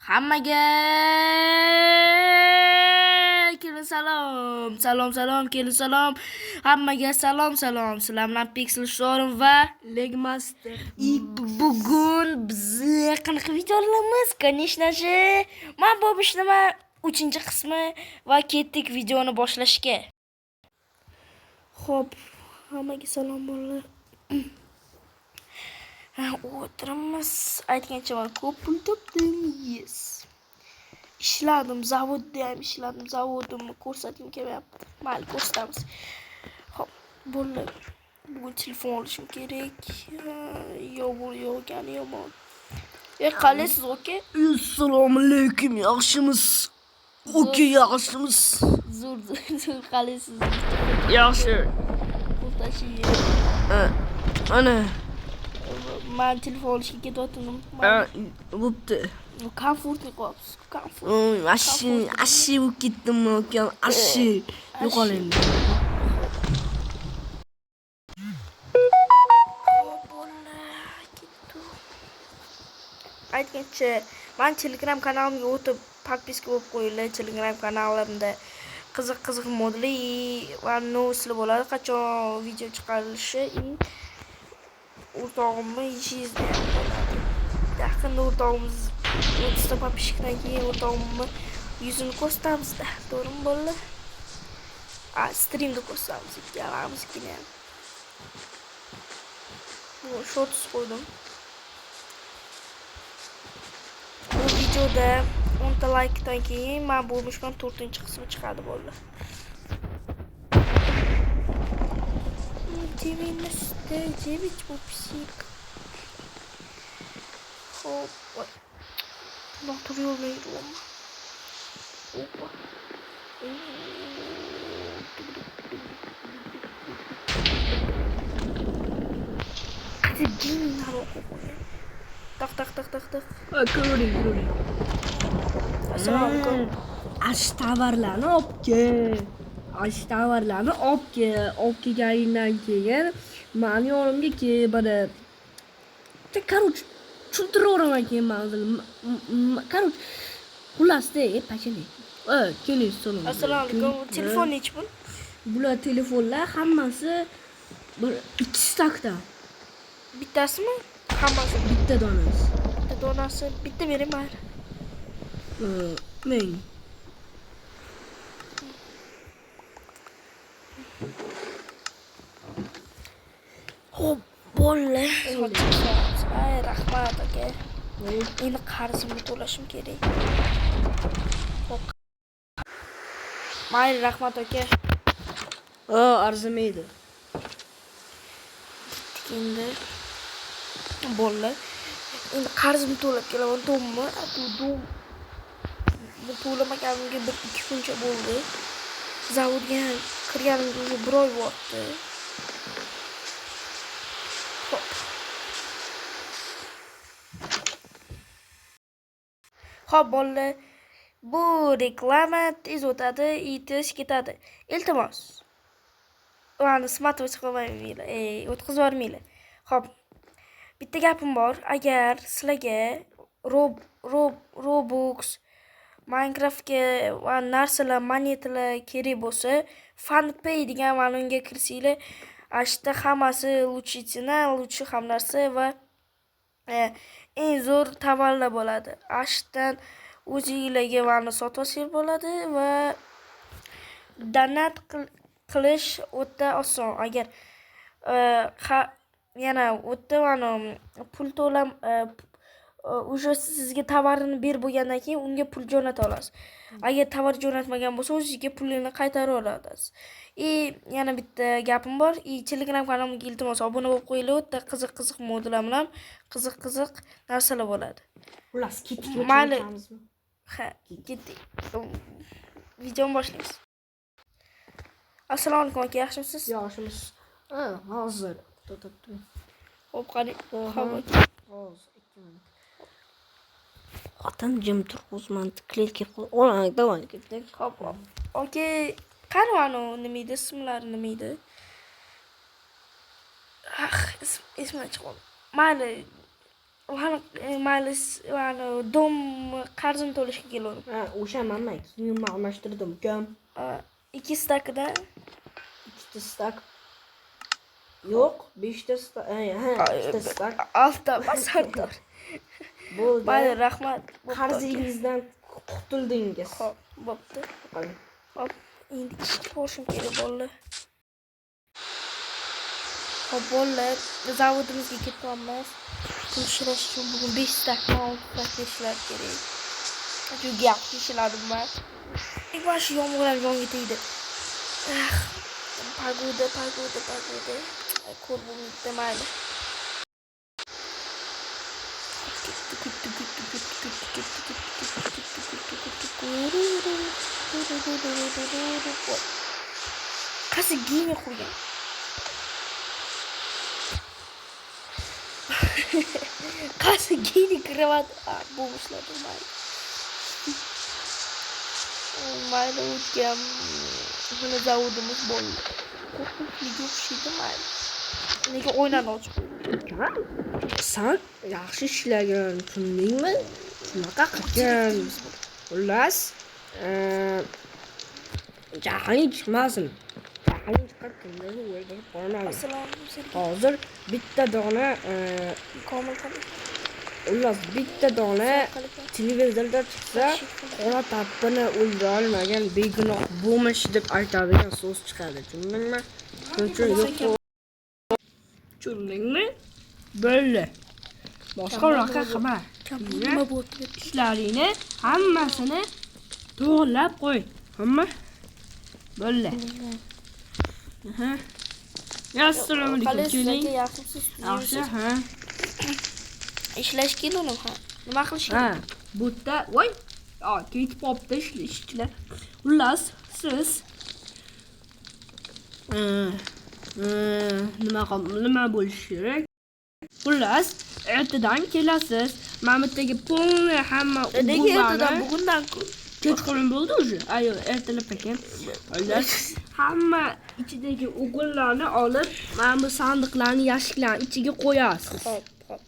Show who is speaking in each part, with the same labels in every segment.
Speaker 1: Hammaga kelin salom, salom salom, kelin salom. Hammaga salom salom. Sizlar bilan Pixel Storm va
Speaker 2: Legmaster.
Speaker 1: Bugun biz qanaqa video olamiz? Конечно же, men bu ishlama 3-qismi va ketdik videoni boshlashga. Xo'p, hammaga salom bolalar. Ha, o'tiramiz. Aytgancha man ko'p pul topdim. Yes. Ishladim, zavodda ham ishladim. Zavodimni ko'rsatgim kelmayapti. Mayli, ko'rsatamiz. Xo'p, bo'ldi. Bugun telefon olishim kerak. Ha, yomg'ir yog'gani yomon. Qalaysiz, aka?
Speaker 2: Assalomu alaykum, yaxshimisiz? Aka, yaxshimisiz?
Speaker 1: Zo'r, zo'r, zo'r, qalaysiz?
Speaker 2: Yaxshi.
Speaker 1: Pul tashiydi.
Speaker 2: Ana,
Speaker 1: Man telefon olishga ketyaptim.
Speaker 2: bo'pti.
Speaker 1: Komfortli qo'yapsiz, komfort.
Speaker 2: Ashi, ashi bo'lib ketdimmi ukam? Ashi. Yo'qol endi.
Speaker 1: Xo'p, bo'ldi. Ketdi. Aytgancha, man Telegram kanalimga o'tib podpiska bo'lib qo'yinglar. Telegram kanalimda qiziq-qiziq modli va novoslar bo'ladi. Qachon video chiqarilishi и o'rtog'imni yuzda ham bo'ladi. Yaqinda o'rtog'imiz 30 ta podpiskadan keyin o'rtog'imni yuzini ko'rsatamiz-da. To'g'rimi bolalar? A, streamda ko'rsatamiz ikkalamiznikini ham. Bu shorts qo'ydim. Bu videoda 10 ta likedan keyin men bu mushkon 4-qismi chiqadi bo'ldi. 99 pupsik. Xo'p, voy. Noto'g'ri yo'ldan yuryapman. Opa. Qaytib jinlar o'qib qo'ygan. Taq taq taq taq taq.
Speaker 2: Ko'ring, ko'ring.
Speaker 1: Assalomu alaykum.
Speaker 2: Ash tovarlarni olib kel. Ash tovarlarni olib kel. Olib kelganingdan keyin mani yonimga kel, mana. Короче, tushuntiraverman keyin manzilni. Короче, xullas-da, pachali. Keling, assalomu
Speaker 1: Assalomu alaykum. Telefon nechi pul?
Speaker 2: Bular telefonlar hammasi bir ikki stakdan.
Speaker 1: Bittasimi? Hammasi.
Speaker 2: Bitta donasi.
Speaker 1: Bitta donasi. Bitta bering mayli.
Speaker 2: Ming.
Speaker 1: Xo'p, bo'ldi. Sotib. Ay, rahmat aka. Endi qarzimni to'lashim kerak. Xo'p. Mayli, rahmat aka.
Speaker 2: Ha, arzimaydi.
Speaker 1: Ketdik endi. Bo'ldi. Endi qarzimni to'lab kelaman, to'g'rimi? Bu dom bu to'lamaganimga 1-2 kuncha bo'ldi. Zavodga ham kirganimga уже 1 oy bo'pti. Xo'p. Xo'p, bolalar, bu reklama tez o'tadi, и tez ketadi. Iltimos. Ularni smatывать qilmanglar, o'tkazib yubormanglar. Xo'p. Bitta gapim bor. Agar sizlarga Robux, Minecraftga va narsalar, monetalar kerak bo'lsa, FunPay degan mana unga kirsanglar, ana shu yerda hammasi лучший цена, лучший ham narsa va eng zo'r tovarlar bo'ladi. Ana shu yerdan o'zinglarga mana sotib olsanglar bo'ladi va donat qilish o'ta oson. Agar yana o'ta mana pul to'lam уже sizga tovarini berib bo'lgandan keyin unga pul jo'nata olasiz. Agar tovar jo'natmagan bo'lsa, o'zingizga pulini qaytarib olasiz. И yana bitta gapim bor. И Telegram kanalimga iltimos obuna bo'lib qo'yinglar. O'ta qiziq-qiziq modullar bilan qiziq-qiziq narsalar bo'ladi.
Speaker 2: Xullas, ketdik.
Speaker 1: Mayli. Ha, ketdik. Videoni boshlaymiz. Assalomu alaykum aka, yaxshimisiz?
Speaker 2: Yaxshimiz. Hozir. To'xtab turing.
Speaker 1: Xo'p, qarang. Xo'p, aka.
Speaker 2: Hozir 2 minut. Xotin jim tur, o'zim tiklab kelib qol. Ola, давай ketdik.
Speaker 1: Xo'p, aka, qani mana nima edi, ismlari nima edi? Ah, esimdan chiqib qoldi. Mayli, Mayli, dom qarzini to'lashga kelgandim.
Speaker 2: Ha, o'sha manman. Kiyimimni almashtirdim, ukam.
Speaker 1: 2 stakida.
Speaker 2: 2 ta stak. Yo'q, 5 ta stak. Ha, 2 ta stak.
Speaker 1: 6 emas, Sardor.
Speaker 2: Bo'ldi.
Speaker 1: Mayli, rahmat. Bo'pti, aka.
Speaker 2: Qarzingizdan qutuldingiz.
Speaker 1: Xo'p, bo'pti.
Speaker 2: Qoling.
Speaker 1: Hop, endi ishga borishim kerak bo'ldi. Hop, bolalar, zavodimizga ketyapmiz. Pul ishlash uchun bugun 5 stakmi, 6 stak ishlab kerak. Juda yaxshi ishladim man. Mana shu yomg'ir ham jonga tegdi. Ah, погода, погода, погода. Ko'r bo'lmaydi, mayli. Ketdi, ketdi, ketdi, ketdi, ketdi, ketdi, ketdi, ketdi, ketdi, ketdi, ketdi. Qaysi giyim qo'ygan? Qaysi giyim кровать? Bu ishladi, mayli. Mayli, o'tgan buni zavodimiz bo'ldi. Qo'rqinchliga o'xshaydi, mayli. Nega oynani ochib qo'ydim?
Speaker 2: Ukam, san yaxshi ishlagan, tushundingmi? Shunaqa qilgin. Xullas, jahling chiqmasin. Jahling chiqib kimnidir o'ldirib qo'ymagin.
Speaker 1: Assalomu alaykum, Sergey.
Speaker 2: Hozir bitta dona,
Speaker 1: Komil qalay?
Speaker 2: Xullas, bitta dona
Speaker 1: Qalay?
Speaker 2: televizorda chiqsa, qora tappini o'ldira olmagan begunoh bo'lmish deb aytadigan so'z chiqadi. Tushundingmi? Shuning uchun yo'q. Tushundingmi? Bo'ldi. Boshqa unaqa qilma.
Speaker 1: Nima bo'ldi?
Speaker 2: Ishlaringni hammasini to'g'irlab qo'y. Hamma? Bo'ldi. Aha. Assalomu alaykum.
Speaker 1: Qalaysiz
Speaker 2: Keling.
Speaker 1: aka, yaxshimisiz?
Speaker 2: Yaxshi, ha.
Speaker 1: Ishlash keldim ha. Nima qilish
Speaker 2: Ha,
Speaker 1: kerak?
Speaker 2: bu yerda, voy, ketib qolibdi ishchilar. Xullas, siz nima bo'lishi kerak? Xullas, ertadan kelasiz. Mana bu yerdagi полный hamma
Speaker 1: Nega ertadan,
Speaker 2: ugollarni
Speaker 1: bugundan
Speaker 2: kechqurun bo'ldi уже. Ay, yo'q, ertalab ekan. Xullas, hamma ichidagi ugollarni olib, mana bu sandiqlarni, yashiklarni ichiga qo'yasiz.
Speaker 1: Hop, hop.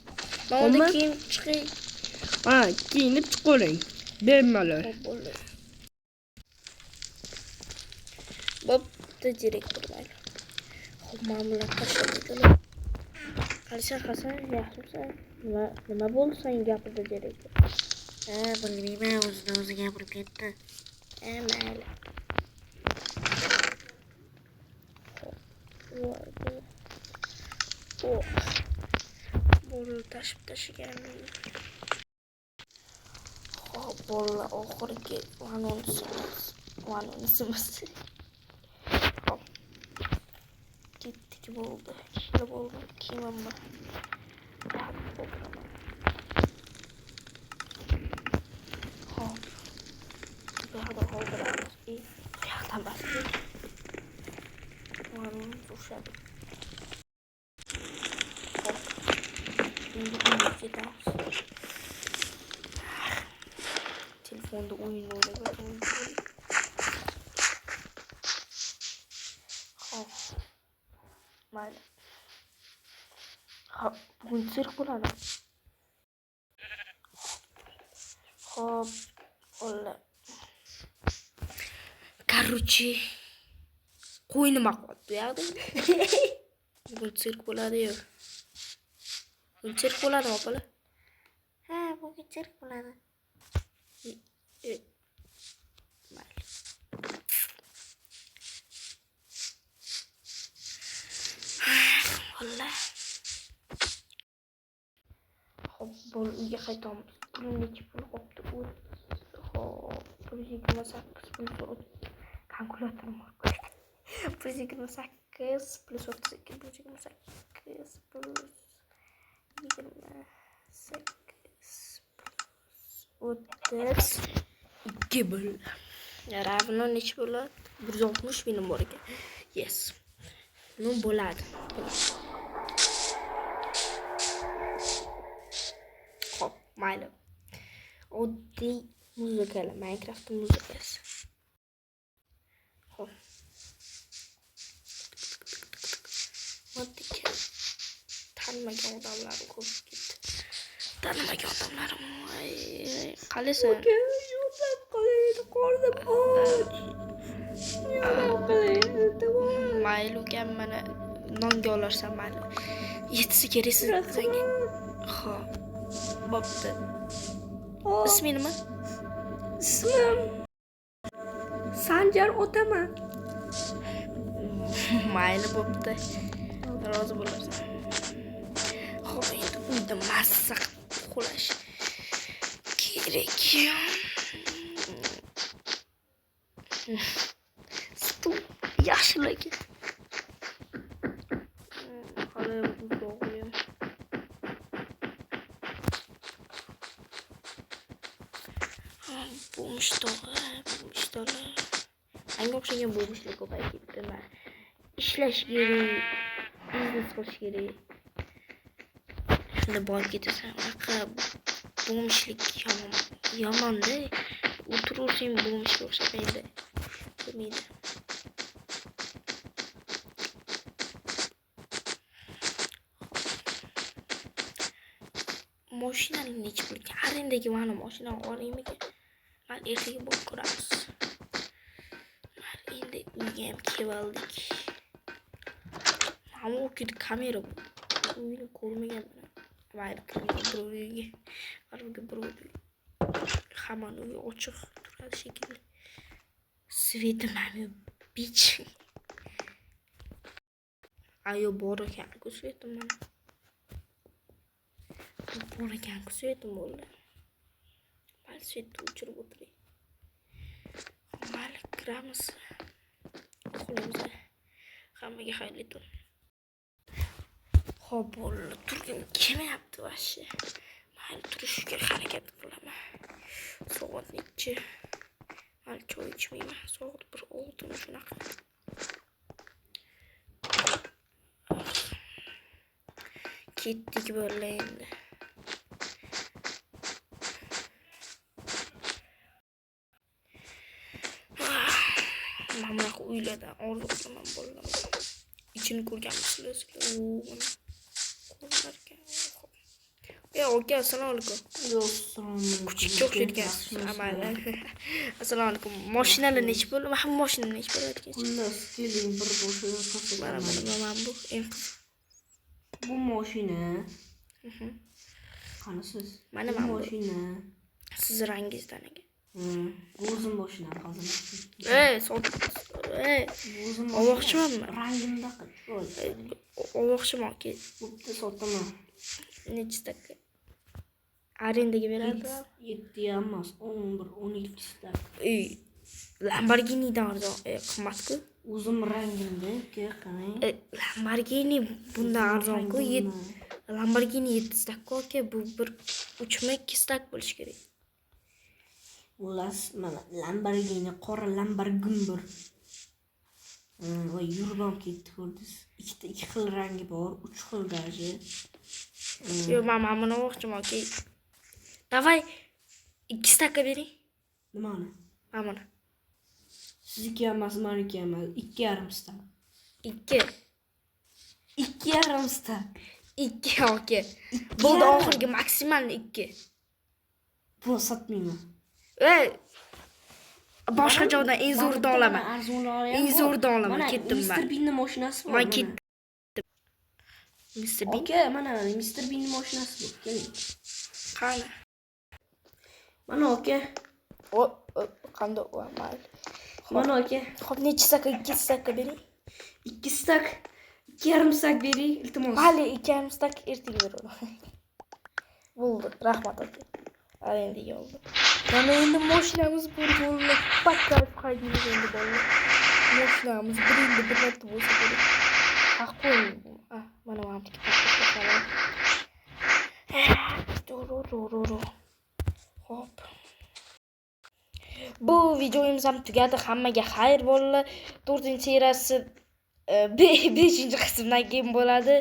Speaker 1: Men unda
Speaker 2: Hamma?
Speaker 1: kiyim chiqay.
Speaker 2: Ha, kiyinib chiqavering. Bemalol.
Speaker 1: Hop, bo'ldi. Bo'pti, direktor, mayli. Xo'p, mana bular tashlab. Qalaysan, Hasan, yaxshimisan? Nima bo'ldi sen gapirdi direktor?
Speaker 3: Ha, bilmayman, o'zini o'zi gapirib ketdi.
Speaker 1: Ha, mayli. Voy, oh. Bolalar tashib tashlagan. Xo'p, bolalar, oxirgi anonisimiz. Anonisimiz. Xo'p. Ketdik, bo'ldi. Ishlar bo'ldi. Kiyimimni. Xo'p. Bu yoqda qoldiramiz. Bu yoqdan emas. Mana ushladi. Xo'p. Endi uyga ketamiz. Telefonda o'yin o'ynab o'tirib. Xo'p. Mayli. Xo'p, bugun sirk bo'ladi. Xo'p, olla. Короче, qo'y nima qilyapti bu yoqda? Bugun sirk bo'ladi-yu. Bugun sirk bo'ladimi, opalar?
Speaker 3: Ha, bugun sirk bo'ladi.
Speaker 1: Mayli. Valla. Xo'p, bo'ldi, uyga qaytamiz. Pul necha pul qolibdi? Xo'p, 128 plyus kalkulatorim bor. 128 plyus 32, 128 plyus 28 plyus 32 bo'ldi. Равно necha bo'ladi? 160 ming bor ekan. Yes. Ну, bo'ladi. Xo'p, mayli. Oddiy muzikalar, Minecraft muzikasi. Xo'p. Oddiy tanimagan odamlarni ko'rib ketdi. Tanimagan odamlarim. Ay, qalaysan?
Speaker 2: Aka, yordam qiling, qornim och. Yordam qiling, iltimos.
Speaker 1: Mayli ukam, mana nonga olarsan, mayli. Yetsa kerak senga. Xo'p. Bo'pti.
Speaker 2: Hop.
Speaker 1: Isming nima?
Speaker 2: Ismim Sanjar Otaman.
Speaker 1: Mayli, bo'pti. Rozi bo'larsan. Xo'p, endi uyda mazza qilib uxlash kerak. Stul yaxshi lekin. Hali uzoq uyim. Бомж tog'a, бомж tog'a. Manga o'xshagan бомж lar ko'payib ketdi. Man ishlash kerak, biznes qilish kerak. Shunda boyib ketasan. Unaqa бомж lik yomon, yomonda. O'tiraversang бомж ga o'xshab endi bo'lmaydi. Moshinani nechi pul ekan? Arendaga mana moshinani olaymikan? Mayli, ertaga borib ko'ramiz. Mayli, endi uyga ham kelib oldik. Mana bu yerda kamera bu. Uyni ko'rmaganman. Mayli, kirmayman birov uyiga. Baribir birov hammani uyi ochiq turadi shekilli. Свет i mana bich. Ayo, bor ekan-ku свет i mana. Bor ekan-ku свет im bo'ldi. Mayli, свет ni o'chirib o'tiray. Mayli, kiramiz. Uxlaymiz. Hammaga xayrli tun. Xo'p, bo'ldi. Turgim kelmayapti вообще. Mayli, turishga harakat qilaman. Soat nechi? Mayli, choy ichmayman. Soat 1:06 shunaqa. Ketdik bo'ldi endi. Mana bunaqa uylardan orzu qilaman bolalar. Ichini ko'rganmisizlar sizlar? U, mana ko'rinar ekan. Ey, aka, assalomu alaykum.
Speaker 2: Yo'q, assalomu alaykum.
Speaker 1: Kuchukka o'xshayotgansiz. Mayli. Assalomu alaykum. Mashinalar nechi pul? Mana bu mashina nechi pul ekan?
Speaker 2: Xullas, keling, bir boshini
Speaker 1: Mana
Speaker 2: ko'rsataman.
Speaker 1: mana bu eng qiziq.
Speaker 2: Bu mashina. Qani siz?
Speaker 1: Mana
Speaker 2: Bu
Speaker 1: mana bu.
Speaker 2: mashina.
Speaker 1: Siz rangingizdan ekan.
Speaker 2: Bu o'zim mashinam hozir.
Speaker 1: Ey, sot. Ey,
Speaker 2: Bu o'zim
Speaker 1: Olmoqchimanmi?
Speaker 2: Rangimda chiroyli.
Speaker 1: Olmoqchiman aka.
Speaker 2: Bo'pti, sotaman.
Speaker 1: Nechta? Arendaga beradi.
Speaker 2: 7 emas, 11, 12 stak.
Speaker 1: Ey, Lamborghinidan arzon, qimmat-ku.
Speaker 2: O'zim rangimda, aka, qarang.
Speaker 1: Lamborghini bundan arzon-ku. Lamborghini 7 stak-ku aka, bu bir 3mi 2 stak bo'lishi kerak.
Speaker 2: Xullas, mana Lamborghini, qora Lamborghini bir. Voy, yurib ham ketdi, ko'rdingiz. Ikkita ikki xil rangi bor, 3 xil даже.
Speaker 1: Yo'q, men mana buni olmoqchiman aka. Давай 2 stakka bering.
Speaker 2: Nimani?
Speaker 1: Mana buni.
Speaker 2: Sizniki emas, meniki emas. 2,5 stak.
Speaker 1: 2.
Speaker 2: 2,5 stak.
Speaker 1: 2 aka. Bo'ldi,
Speaker 2: yarim.
Speaker 1: oxirgi maksimal 2.
Speaker 2: Buni sotmayman.
Speaker 1: Ey, boshqa joydan eng zo'ridan olaman.
Speaker 2: Arzonrog'i ham
Speaker 1: Eng
Speaker 2: bor.
Speaker 1: zo'ridan olaman,
Speaker 2: Mana
Speaker 1: ketdim
Speaker 2: Mr.
Speaker 1: man.
Speaker 2: Beanning mashinasi bor.
Speaker 1: Man
Speaker 2: mana.
Speaker 1: ketdim. Mr. Bean
Speaker 2: Aka, mana Mr. Beanning mashinasi bor. Keling.
Speaker 1: qani?
Speaker 2: Mana aka.
Speaker 1: O, o, qanday u mayli.
Speaker 2: Mana aka.
Speaker 1: Xo'p, necha stakka? 2 stakka bering.
Speaker 2: 2 stak, 2,5 stak bering, iltimos.
Speaker 1: Mayli, 2,5 stak ertaga beraman. Bo'ldi, rahmat aka. Arendaga oldim. Mana endi mashinamiz bor bo'ldi. Pakka haydaymiz endi bolalar. Mashinamiz bir endi bir marta bo'lsa kerak. Haq qo'ying. Ah, mana mana bu yerga Xo'p. Bu videomiz ham tugadi. Hammaga xayr bolalar. 4-seriyasi 5-qismdan keyin bo'ladi.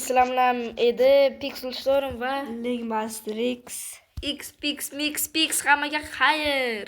Speaker 1: Sizlar bilan edi Pixel Storm va
Speaker 2: Lig Master X.
Speaker 1: X Pix Mix Pix. Hammaga xayr.